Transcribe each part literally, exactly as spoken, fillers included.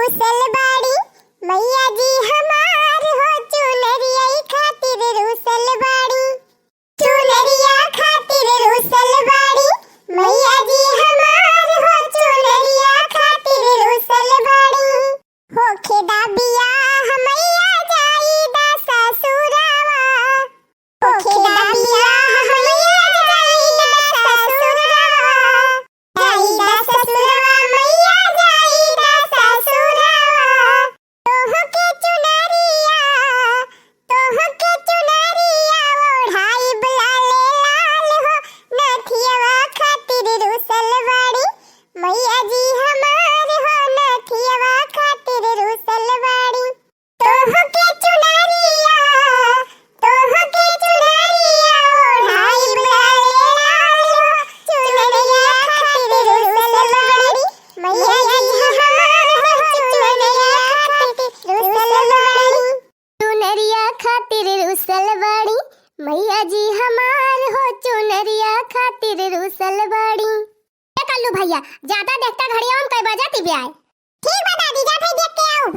रुसल बाड़ी, मैया जी हमार हो चुनरिया खातिर रुसल बाड़ी। चुनरिया खातिर रुसल बाड़ी, मैया जी हमार हो चुनरिया खातिर रुसल बाड़ी। होखे दा बियाह मैया जाई दा ससुरवा। होखे दा बियाह मैया जाई दा ससुरवा। जाई दा ससुरवा मैया जाई दा ससुरवा। तोहके चुनरिया, तोहके चुनरिया ओढ़ाइब लाले लाल हो, नथियवा खातिर रुसल बाड़ी, मैया जी हमार हो नथियवा खातिर रुसल बाड़ी। तोहके चुनरिया, तोहके चुनरिया ओढ़ाइब लाले लाल हो, चुनरिया खातिर रुसल बाड़ी, मैया जी हमार हो चुनरिया खातिर रुसल बाड़ी। चुनरिया खातिर रुसल बाड़ी, मैया जी हमार हो चुनरिया खातिर रुसल बाड़ी। ए कल्लू भैया, ज्यादा देखता घड़िया में कई बजा तिबियाए। ठीक बा दादी, जात है देख के आउब।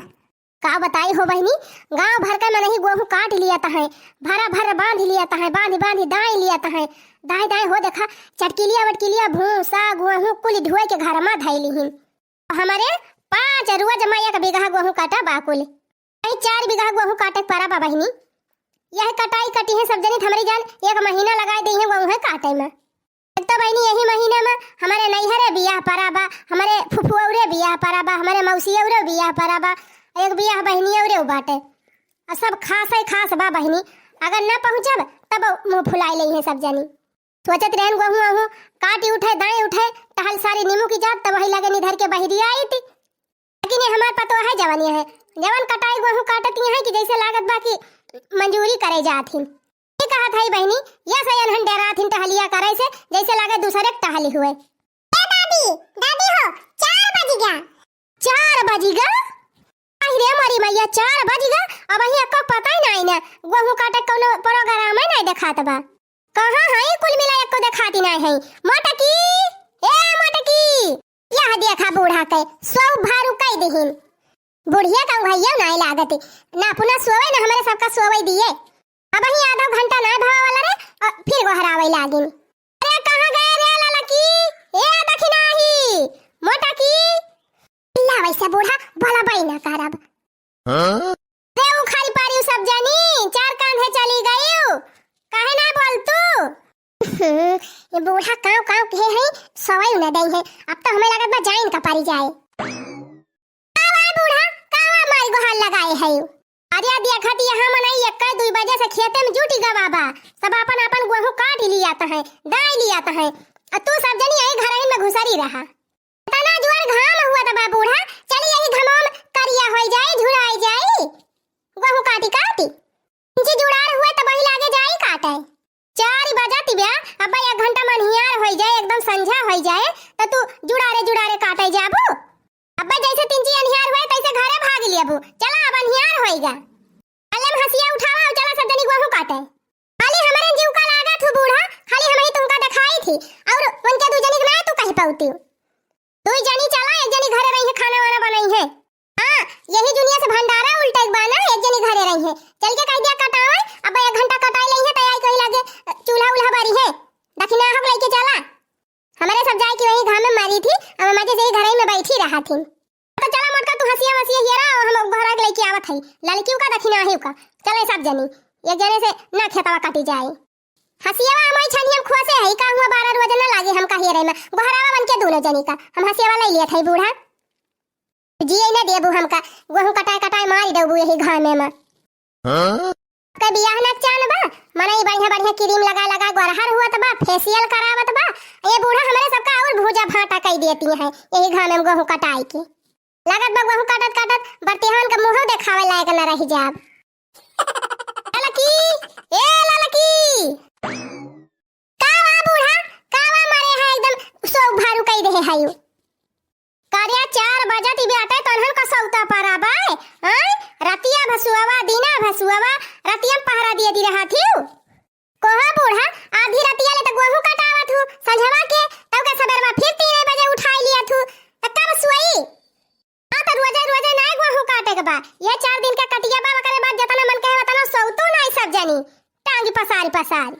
का बताई हो बहिनी, गांव भर का मनही गोहूं काट लियत हैं, भरा भर बांध लियत हैं, बांध बांध दाई लियत हैं। दाई दाई हो देखा, चटकिलिया वटकिलिया भूसा गोहूं कुल ढुए के घर मा धई लिहिन। हमरे पाँच रोज मा एक बीघा गोहूं काटा बा कुल। आई चार बीघा गोहूं काटे के परा बा बहिनी। यह कटाई कटी है सब जनी, हमरी जान एक महीना लगाई देई है गोहूं है काटे में। एक तो बहिनी यही महीना में हमरे नैहरे बियाह परा बा, हमरे फुफुआ रे बियाह परा बा, हमरे मौसी रे बियाह परा बा, एक बियाह बहिनी रे बाटे। आ सब खास है खास बा बहिनी, अगर न पहुँचब तब मुँह फुलाई लेई है सब जनी। सोचत रहन गोहूं अहूं काटी उठे, दाई उठे, टहल सारी नीमू की जात, तब वही लगे निधर के बहिरी आई थी। लेकिन ये हमार पतोह है जवन, ये है जवन कटाई गोहूं काटत ये है कि जैसे लागत बा कि मंजूरी करे जात हिन। ये कहत है बहिनी, ये से एनहन डेरात हिन टहलिया करे से, जैसे लागे दूसरे के टहली हुए। ए दादी, दादी हो, चार बज गया। चार बज गया? अहि रे मोरी मैया, चार बज गया, अब अही एको पता ही नहीं ना, गोहूं काटे कौनो प्रोग्राम है नहीं देखात बा। कहाँ है कुल मिला, एको देखाती नहीं है। मोटकी, ए मोटकी, यह देखा बूढ़ा के सौ भारू कई दिहिन। बुढ़िया का उहैया नहीं लागत, ना अपना सोवे ना हमरे सबका सोवे दिए। अब ही आधा घंटा नहीं भवा वाला रे, और फिर गोहरावे लागिन। अरे कहाँ गए रे ललकी, ए दखिनाही, मोटकी। ला वैसे बूढ़ा बोला बाई ना करब। हाँ? रे उखाड़ी पारी सब जानी, चार कांधे चली गई, काहे ना बोल तू? हम्म, ये बूढ़ा काव काव के है, सवाई न दई है। अब तो हमें लागत बा जाइन का पारी जाए। का बा बूढ़ा, का बा मारी गोहार लगाए है? अरे देखत यहाँ मनई एक्का दुई बजे से खेते में जुटी गवा बा, सब आपन आपन गोहूं काट लियात है, दाई लियात है, आ तू सब जनी यही घरही में घुसरी रहा। इतना जोर घाम हुआ त बा बूढ़ा, चली यही घाम में करिया होई जाई, झुराई जाई। गोहूं काटी काटी। इंची जुड़ार हुए त वही लागे जाई काटे। चार बजत बा, अब एक घंटा में अन्हियार होई जाए, एकदम संझा होई जाए, त तू जुड़ारे जुड़ारे काटे जाबू। अब जैसे तिनची अन्हियार हुए तैसे घरे भाग लियाबू। चला अब अन्हियार होई गा। अल्ले में हंसिया उठावा और चला सब जनी गोहूं काटे। खाली हमरे जीव का लागत हूँ बूढ़ा, खाली हम ही तुमका दिखाई थी और उनके दू जनी के ना तू कह पाती। दू जनी चला, एक जनी घरे रही है, खाना वाना बनाई है। हाँ, यही दुनिया से भंडारा उल्टा एक बाना, एक जनी घरे रही है। चल के कह दिया कटावे, अब एक घंटा कटाई लई है, तैयारी कही लागे, चूल्हा उल्हा बारी है। दखिना हम लेके चला। हमरे सब जाए कि वही घाम में मारी थी, अब मजे से ही घरे में बैठी रहा थी। तो चला मोटका, तू हंसिया वसिया हियरा, और हम घर के लेके आवत हई। ललकी का दखिना ही का। चले सब जनी, एक जने से ना खेतवा काटी जाए। हंसिया हम वही छनिया में खोसे हई, का हुआ बारह रोज ना लागे हमका हियरे में। गोहरावा बन के दोनों जनी का। हम हंसिया ले लिया था बूढ़ा। जिए ना देबू हमका, गोहूं कटाए कटाए मारी देबू यही घामे में। हाँ? के बियाह ना चान बा, मनई बढ़िया बढ़िया क्रीम लगा लगा गोरहर हुआ त बा, फेशियल करावत बा। ये बूढ़ा हमरे सबका और भूजा भाटा कई देती है, यही घामे में गोहूं कटाई के। लागत बा गोहूं काटत काटत बरतिहन के मुंह देखावे लायक न रह जाब। ललकी, ए ललकी। का वा बूढ़ा, का वा मारे है एकदम सौ भारू कई देहे है यू। कारिया चार बजत इबे आटे तनहन का सौता पारा बाय, हैं? रतिया भसुआवा, दिना भसुआवा, रतिया में पहरा दिए दी रहा थी। कोहा बूढ़ा, आधी रतिया ले त गोहूं कटावत हूँ, संझवा के, तब का सबेरवा फिर तीन बजे उठाई लिया थू, त कब सोई? हाँ, त रोजे रोजे ना बा, यह चार दिन का कटिया बा, ओकरे बाद जतना मन कहे वतना सोवतू नाई सब जनी, टांगी पसारी पसारी।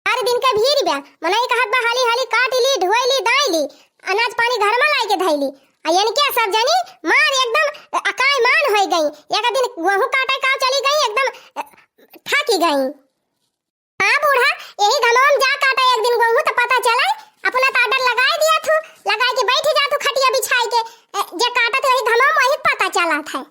चार दिन के भीड़ बा, मनई कहत बा हाली हाली काटि ली, धोइ ली, दाइ ली, अनाज पानी घर मा लाइके धइ ली। आ यनके सब जनी मार एकदम अकायमान होइ गई। एक दिन गोहूँ काटे का चली गई, एकदम थाकि गई। हाँ बूढ़ा, यही घमवा मा जा काटा एक दिन गोहूँ त पता चले, अपना त order लगाइ दिया थू, लगाइ के बैठि जा थू खटिया बिछाइ के, ए, जे काटत वही घमवा मा वही पता चलत है।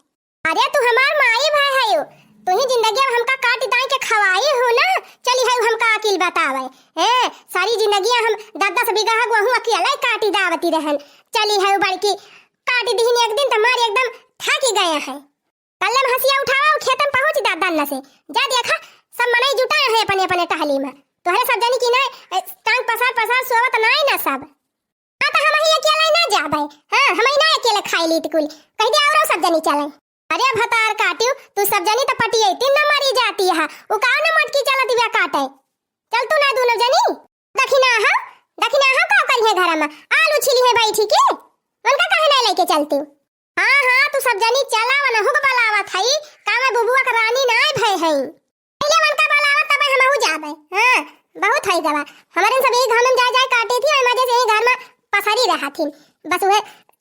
अरे तू हमार माई भाई हयू, तू ही जिंदगिया मा हमका काटि दाइ के खवाई हू ना, चली हयू हमका अकिल बतावै। हैं, सारी जिंदगिया हम दस दस बीघा गोहूँ अकेले काटि दावती रहन, चली हयू बड़की काटि दिहिन एक दिन त मार एकदम थाकि गए हैं। कल्ले मा हंसिया उठावा, उ खेते मा पहुँच जा दन्न से। जा देखा, सब मनई जुटाए हैं अपने अपने टहली मा। तोहरे सब जनी की नाई, ए, टांग पसार पसार सोवत नाई ना सब। हाँ, त हमही अकेले ना जाबे। हाँ, हमही ना अकेले खाई लीत कुल। कहि दे औरो सब जनी चले। अरे भतार काटियो, तू सब जनी त पटियैतिन न मरी जाती है। उ का न मटकी चलत बिया काटे। चल तू ना दूनो जनी। दखिना हो, दखिना हो का करिहे घर मा? आलू छिली है बैठी के। उनका काहे ना लेके चलती? हाँ, हाँ, तू सब जनी चला, वनहु के बलावत हई, का मैं बुबुआ के रानी नाय भय हई। पहिले वनका बलावत, तबे हमहू जाबे। हाँ, बहुत हई गवा। हमरे सब यही घाम में जाए, जाए काटी थी, और मजे से यही घर में पसरी रहा थी। बस उहे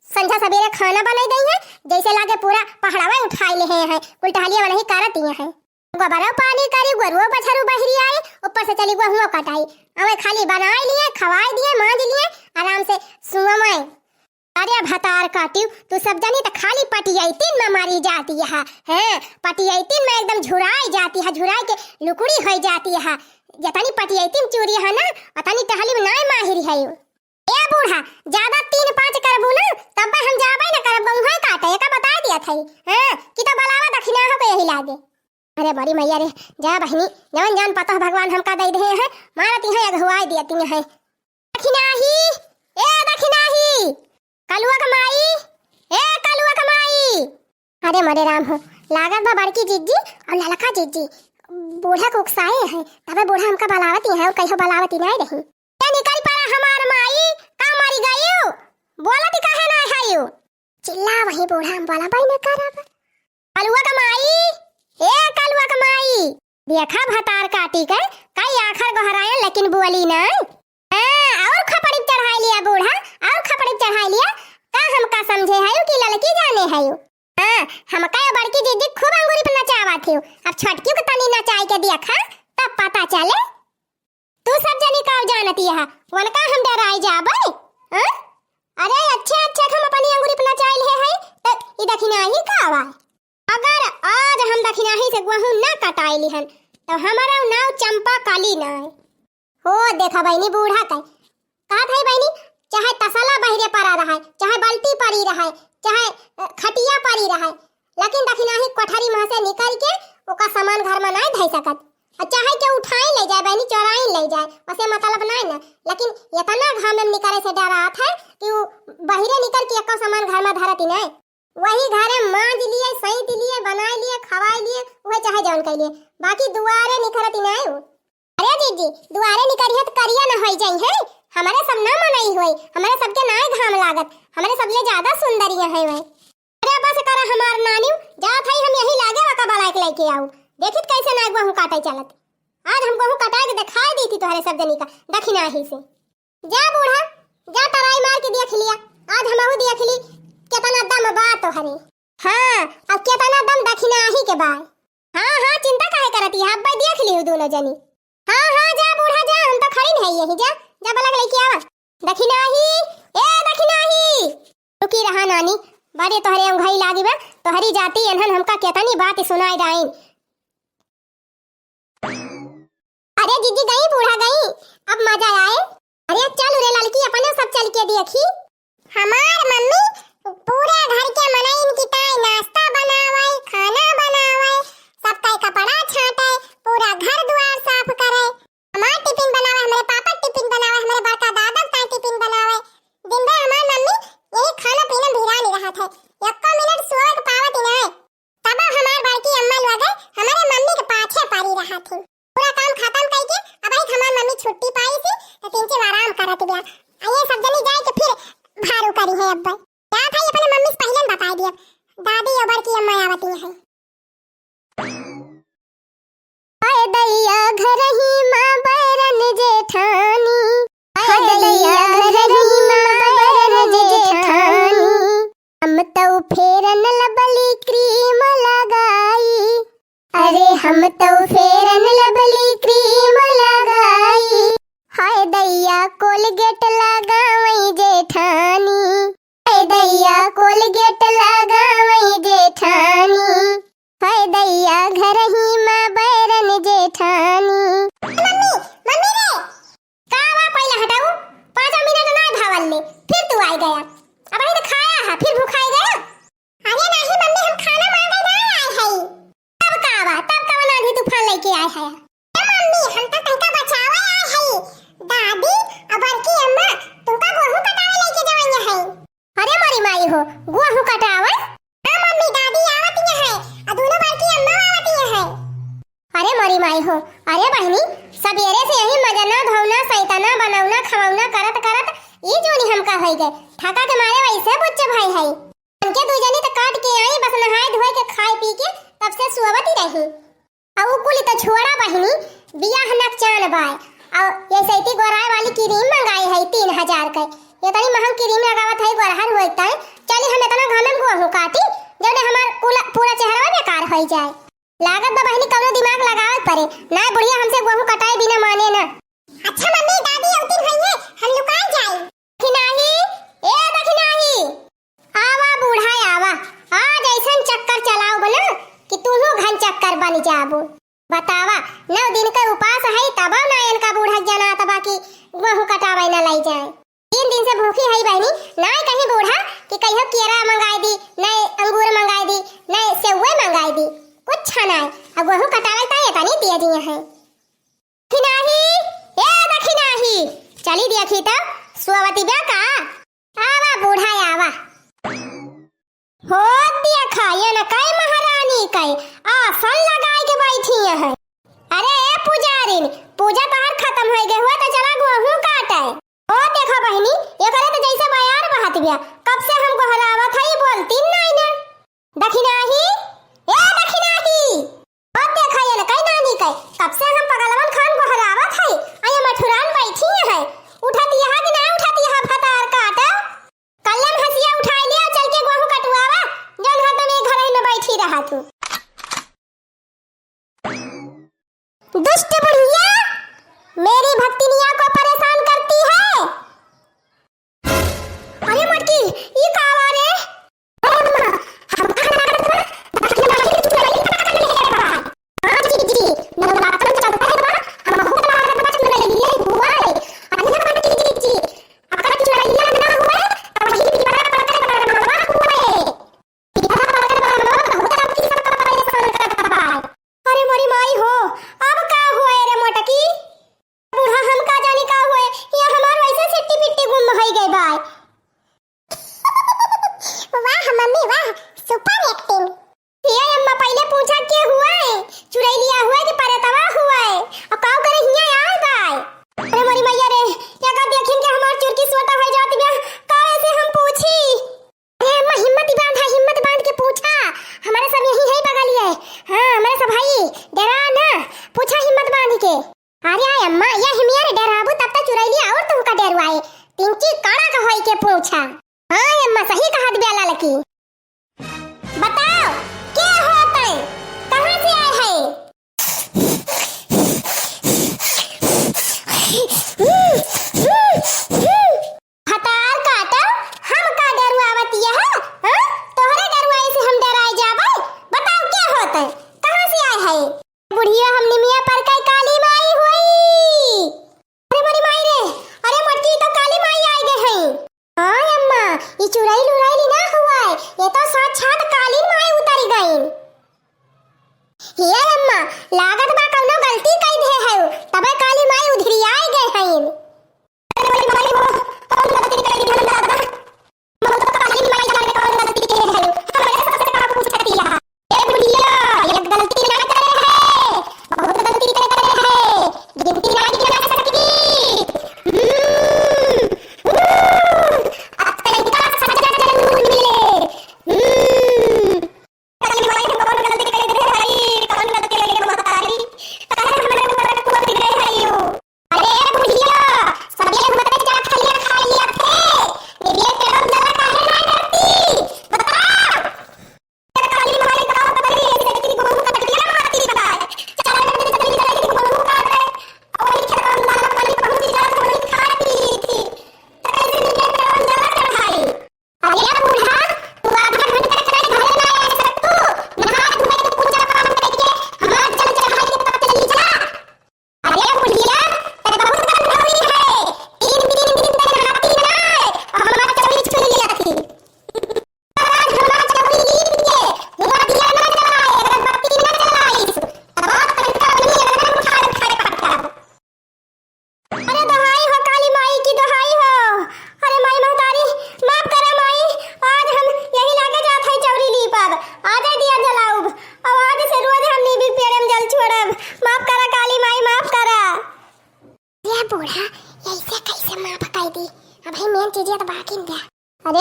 संझा सबेरे खाना बनाई दई है, जैसे लागे पूरा पहाड़वा उठाई ले हैं, कुल टहलिया वनही करत ही हैं। गोबरो पानी करी, गोरुओ बछरू बहरी आई, ऊपर से चली गोहुओ कटाई। अवे खाली बनाई लिए, खवाई दिए, मांज लिए, आराम से सुअमाए। अरे भतार काटियो, तू सब जनी त खाली पटियैतिन में मरी जाती है, हैं? पटियैतिन में एकदम झुराई जाती है, झुराई के लुकड़ी होई जाती है। जतनी पटियैतिन चूरी है ना, उतनी टहली में नाय माहिर है। ए बूढ़ा, ज्यादा तीन पाँच करबू ना, तब हम जाबे न करब, गहुए काटे, एका बताई दिया थई, हैं? कि तो बलावा दखिना हो के यही लागे। अरे बड़ी मैया रे, जा बहिनी, जवन जान पतोह भगवान हमका दे दे हैं, मारती हैं, अगुवाई दियती हैं। दखिनाही, ए दखिनाही, कलुआ क माई, ए कलुआ क माई। अरे मोरे राम हो, लागत बा बड़की जिज्जी और ललका जिज्जी बूढ़ा के उकसाए हैं, तबे बूढ़ा हमका बलावती हैं और कहियो बलावती नाय रही। ए निकल पड़ा हमार माई, का मरी गयू? बोलत काहे नाय हयू? चिल्ला वही बूढ़ा, हम बलाबे न करब। कलुआ क माई, ए कलुआ क माई, देखा भतार काटी के, कई आखर गोहरायन लेकिन बोली नाय। हाँ, और खपड़ी चढ़ाई लिया बूढ़ा, और खपड़ी चढ़ाई लिया। का हमका समझे हयू कि ललकी जाने हयू? हाँ, हमका ये बड़की जिज्जी खूब अंगूरी पे नचावा थी, अब छोटकी को तनी नचाई के देखा, तब पता चले। तू सब जनी का जानती है, वनका हम डराई जाबे? हाँ? अरे अच्छे अच्छे हम अपनी अंगूरी पे नचाई ले है, तो ई दखिनाही का आवा? अगर आज हम दखिनाही से गोहूँ ना कटाई लिहन, तो हमारा नाव चंपा काली ना है। हो देखा बहिनी बूढ़ा के, कहत है बहिनी, चाहे तसला बहिरे परा रहे, चाहे बल्टी परी रहे, चाहे, अ, खटिया परी रहे, लेकिन दखिनाही कोठरी में से निकल के ओका सामान घर में नाय धई सकत। आ चाहे के उठाई ले जाए बहिनी, चोराई ले जाए, वसे मतलब नाय ना, लेकिन इतना घाम में निकले से डरात है कि उ बहिरे निकल के एको सामान घर में धरती नाय। वही घरे मांज लिए, सैंत लिए, बनाए लिए, खवाए लिए, उहे चाहे जौन कइ लिए, बाकी दुआरे निकरत ही नाय उ। अरे जीजी, दुआरे निकरिहे त करिया न होई जाई है, हमरे सब ना मनई होई, हमरे सबके नाय घाम लागत, हमरे सबले ज्यादा सुंदरिया है वह। अरे बस करा हमार नानी, जात हई हम यही लागे वका बलाय के लेके आऊ, देखित कैसे नाय गोहूँ काटे चलत। आज हम गोहूँ कटाए के दिखाई दी थी तोहरे सब जनी का दखिनाही से। जा बूढ़ा, जा टराई मार के देख लिया, आज हमहू देख ली केतना दम बा तोहरे। हाँ, अब केतना दम दखिनाही के बा। हाँ, हाँ, चिंता काहे करत ही, अब्बे देख लिहू दोनों जनी। हाँ, हाँ, जा बूढ़ा जा, हम तो खड़ी नहीं यही, जा, जा बलक लेके आवा। दखिनाही, ए दखिनाही। रुकी रहा नानी, बड़े तोहरे अंगई लागी बा, तोहरी जाती एनहन हमका केतनी बात सुनाई डाइन। अरे दीदी गई, बूढ़ा गई, अब मजा आए। अरे चल रे ललकी, अपने सब चल के देखी। हमार मम्मी पूरे घर के मनइन की ताई नाश्ता बनावे, खाना बनावे, सबका कपड़ा छाटे, पूरा घर दुआर साफ करे। हमार टिफिन बनावे, हमरे पापा टिफिन बनावे, हमरे बड़का दादा ताई टिफिन बनावे। दिन भर हमार मम्मी यही खाना पीना भिरानी रहत है, एको मिनट सोए के पावत ही ना है। तब हमार बड़की अम्मा लोग हमरे मम्मी के पाछे पड़ी रहत ही। पूरा काम खत्म कइके अब एक हमार मम्मी छुट्टी पाई थी, तो तीन चार आराम करत गया। आ ये सब जनी जाए के फिर भारू करी है अब। क्या था ये अपने मम्मी से पहले बताई दिया। दादी अबर की अम्मा आवती हैं। हाय दैया घरही मा बैरन जेठानी, हाय दैया घरही मा बैरन जेठानी, हम तौ फेरन लबली क्रीम लगाई, अरे हम तौ फेरन लबली क्रीम लगाई, हाय दैया कोलगेट लगावई जेठानी, हाय दैया कोलगेट लगावई जेठानी, हाय दैया घरही मा बैरन जेठानी। मम्मी, मम्मी रे, का बा पहिला हटाऊ? पाँच मिनट ना भावल ले, फिर तू आइ गया। अबहीं तो खाया है, फिर भुखाइ गया। अरे नाही मम्मी, हम खाना मांगे ना आए हई। तब का बा, तब कवन आंधी तूफान लेके आए है? ए मम्मी, हम तो तनका बचावे आए हई। दादी और बड़की अम्मा तुमका गोहूं कटावे लेके जवइया है। अरे मोरी माई हो, गोहूं कटावे? हाँ मम्मी, दादी आवत है और दोनों बड़की अम्मा आवत है। अरे मोरी माई हो, अरे बहिनी, सबेरे से यही मजना, धौना, सैतना, बनौना, खवौना करत करत ई जूनी हमका होई गए। थका के मारे वैसे बुच्चे भाई है। उनके दू जनी तो काट के आई, बस नहाए धोए के, खाए पी के तब से सुअवती रही। अब उ कुली तो छोड़ा बहिनी, बियाह नकचान बाय। और ये सैती गोराए वाली क्रीम मंगाई है तीन हजार के। ये तनी महंग क्रीम लगावत है, गोरहर होए ताई। चली हम इतना घामे में गोहूं काटी, जौने हमार कुल, पूरा चेहरा बेकार होई जाए। लागत बा बहिनी कौनो दिमाग लगावे पड़े। ना बुढ़िया हमसे गोहूं कटाए बिना माने ना। अच्छा मम्मी, दादी अवती भई है, हम लुकाए जाई। दखिनाही, ए दखिनाही, आवा बूढ़ा आवा, आज ऐसन चक्कर चलाओ बना कि तूहू घन चक्कर बन जाबू। बतावा, नौ दिन के उपास है तबो ना इनका बूढ़ा जनात बा कि गोहूं कटावे ना लई जाए। तीन दिन से भूखी है बहिनी, ना कहीं बूढ़ा कि कहियो केरा मंगाई दी, ना अंगूर मंगाई दी, ना सेवे मंगाई दी, कुछ ना है। अब गोहूं कटावे ताई इतनी तेजी है। दखिनाही, ए दखिनाही, चली देखी त सोवती बा का? आवा बूढ़ा आवा। हो देखा, ये न कई महारानी कई आसन लगाई के बैठी है। अरे ए पुजारिन, पूजा तहार खत्म होई गए हुआ तो चला गोहूं काटे। ओ देखा बहिनी, एकरे तो जैसे बयार बहत बिया, कब से हम गोहरावत हई, बोलती नाई ना। दखिनाही, ए दखिनाही, अब देखा ये न कई नानी कई, कब से हम पगलवन खान गोहरावत हई, आ ये मठुरान बैठी है, उठत यहाँ कि ना उठत यहाँ भतार काटा। कल्ले में हंसिया उठाई लिया, चल के गोहूं कटवावा, जौन हरदम ये घर में बैठी रहा तू। दुष्ट बुढ़िया, मेरी भक्तिनिया को परेशान करती है। अरे मटकी, ई का बा रे? अरे मोरी माई हो, अब का हुए रे मोटकी? बूढ़ा हम का जानी का हुए, या हमार वैसे सिट्टी पिट्टी गुम होई गई बाय। वाह मम्मी वाह, super acting। ये अम्मा पहले पूछा के हुए, चुरैलिया हुए कि परतवा हुए, और काव करे हिया आए बाय। अरे मोरी मैया रे, या का देखिन के हमार चुरकी सोटा हो जात बा, का ऐसे हम पूछी? अरे अम्मा, हिम्मत बांधा, हिम्मत बांध के पूछा। हमारे सब यही है बगलिए। हाँ, हमारे सब है। डरा ना, पूछा हिम्मत बांध के। अरे आय अम्मा, या हिमियर डराबू तब तक चुरैली और तुमका डरवाए। तिनकी कड़ा का होई के पूछा। हाँ अम्मा, सही कहा दिया ललकी। बताओ, के होत है? कहाँ से आए है? भतार काटा, हम का डरुआवत यह? हाँ? तोहरे डरुआई से हम डराए जाबे? बताओ, के होत है? कहाँ से आए है? बुढ़िया, हम निमिया पर कई काली माई हुई। अरे मोरी माई रे, अरे मोटकी तो काली माई आई गए हैं। हाँ अम्मा, ई चुड़ैल उड़ैल ना हुआ है, ये तो साक्षात काली माई उतरी गई। हे अम्मा, लागत बा कौनो गलती कई दे है, तबे काली माई उधिरियाए गए हैं।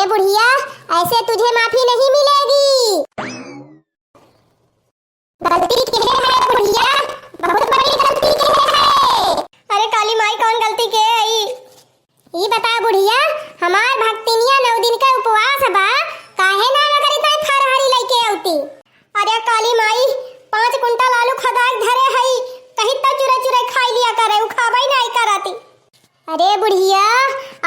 बुढ़िया, ऐसे तुझे माफी नहीं मिलेगी। गलती के है बुढ़िया, बहुत बड़ी गलती के है। अरे काली माई, कौन गलती के है ई? ई बता बुढ़िया, हमार भक्तिनिया नौ दिन का उपवास बा, काहे ना मगर इतना फरहरी लइके औती? अरे काली माई, पाँच कुंटल आलू खदाक धरे हई, कहीं तो चुरा चुरा खाई लिया करे, उ खाबई नाई करती। अरे बुढ़िया,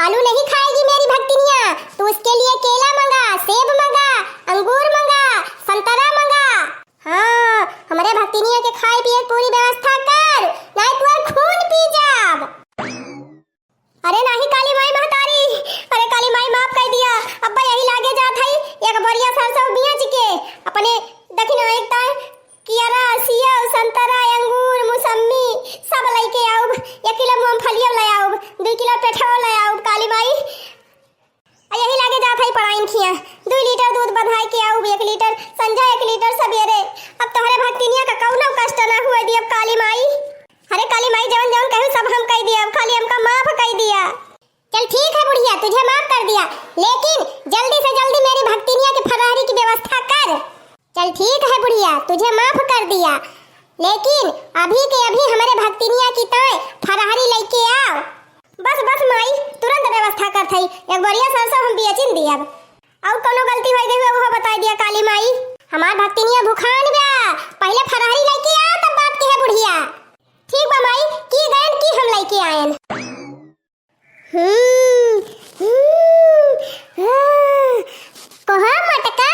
आलू नहीं खाएगी मेरी भक्तिनिया, तू उसके लिए केला मंगा, सेब मंगा, अंगूर मंगा, संतरा मंगा। हाँ, हमरे भक्तिनिया के खाए पिए के पूरी व्यवस्था कर, नाई तुअर खून पी जाब। अरे नाही काली माई महतारी, अरे काली माई माफ कर दिया, अब्बा यही लागे जात हई, एक बोरिया सरसों बियाच के अपने दखिना एक तार कियरा, सेव, संतरा, अंगूर, मौसम्मी सब लइके आउब। एक किलो मूंगफलियो ले आउब, दुई किलो पेठो ले आउब काली माई। आ यही लागे जात हई पड़ाइन खिया, दुई लीटर दूध बंधाए के आउब, एक लीटर संझा, एक लीटर सबेरे। अब तोहरे भक्तिनिया का कौनो कष्ट ना हुए दियब काली माई। अरे काली माई, जवन जवन कहू सब हम कई दियब, खाली हमका माफ कई दिया। चल ठीक है बुढ़िया, तुझे माफ कर दिया, लेकिन जल्दी से जल्दी मेरी भक्तिनिया के फरारी की व्यवस्था कर। चल ठीक है बुढ़िया, तुझे माफ कर दिया, लेकिन अभी के अभी हमरे भक्तिनिया की ताय फरारी लइके आओ। बस बस माई, तुरंत व्यवस्था कर थई, एक बोरिया सरसों हम बियाचिन दियब। और कौनो गलती होई गई हो, वो बताई दिया काली माई। हमार भक्तिनिया भुखान बा, पहले फरारी लइके आओ, तब बात के है बुढ़िया। ठीक बा माई, की गयन की हम लइके आयन। हम्म, हम्म, हाँ। कोहा मोटका,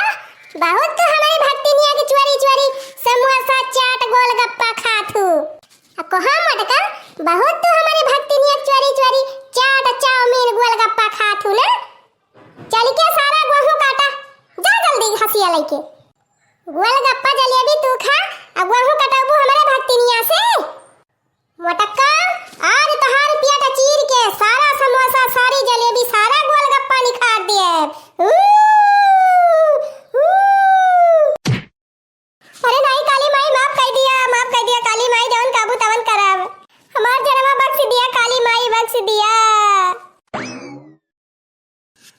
बहुत तू हमारी भक्तिनिया के चोरी चोरी समोसा, चाट, गोलगप्पा खात हू। आ कोहा मोटका, बहुत तू हमारी भक्तिनिया के चोरी चोरी चाट, चाउमीन, गोलगप्पा खात हू ना। चल के सारा गोहूँ काटा, जा जल्दी हसिया लइके। गोलगप्पा जलेबी तू खा, आ गोहूँ कटाबू हमारे भक्तिनिया से। मोटक्का, आज तोहार पेट चीर के सारा समोसा, सारी जलेबी, सारा गोलगप्पा निखार दिए। ऊ, ऊ। अरे नाई काली माई, माफ कर दिया, माफ कर दिया काली माई, जवन काबू तवन करब। हमार जनवा बख्श दिया काली माई, बख्श दिया।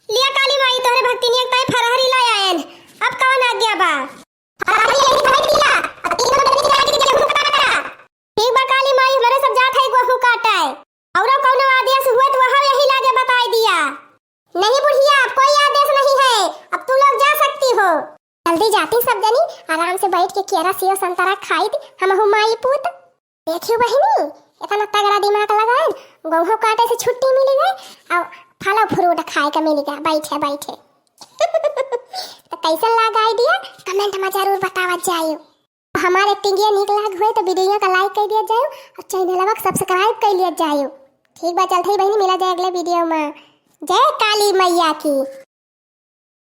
लिया काली माई, तोहरे भक्तिनिया के ताई फरहरी लाय आयन। अब कवन आज्ञा बा? फरहरी यही धर दिया। अब तीन बजे के आगे गेहूं काटा। ठीक बा काली माई, हमरे सब जात है गेहूं काटे। औरो कौनो आदेश हुए तो वह यही लागे बताई दिया। नहीं बुढ़िया, अब कोई आदेश नहीं है, अब तू लोग जा सकती हो। जल्दी जाती सब जनी, आराम से बैठ के केरा सेव संतरा खाइत, हमहू माई पूत। देखियो बहिनी, इतना तगड़ा दिमाग लगाएन, गेहूं काटे से छुट्टी मिली गई और फल फ्रूट खाए के मिली गया। बैठे बैठे तो कैसन लाग आइडिया, कमेंट में जरूर बतावत जाइयो। हमार एक्टिंगिया नीक लाग होए तो वीडियो का लाइक कर दिया जाइयो और चैनलवा के सब्सक्राइब कर लिया जाइयो। ठीक बा, चलते ही बहिनी, मिला जाए अगले वीडियो में। जय काली मैया की।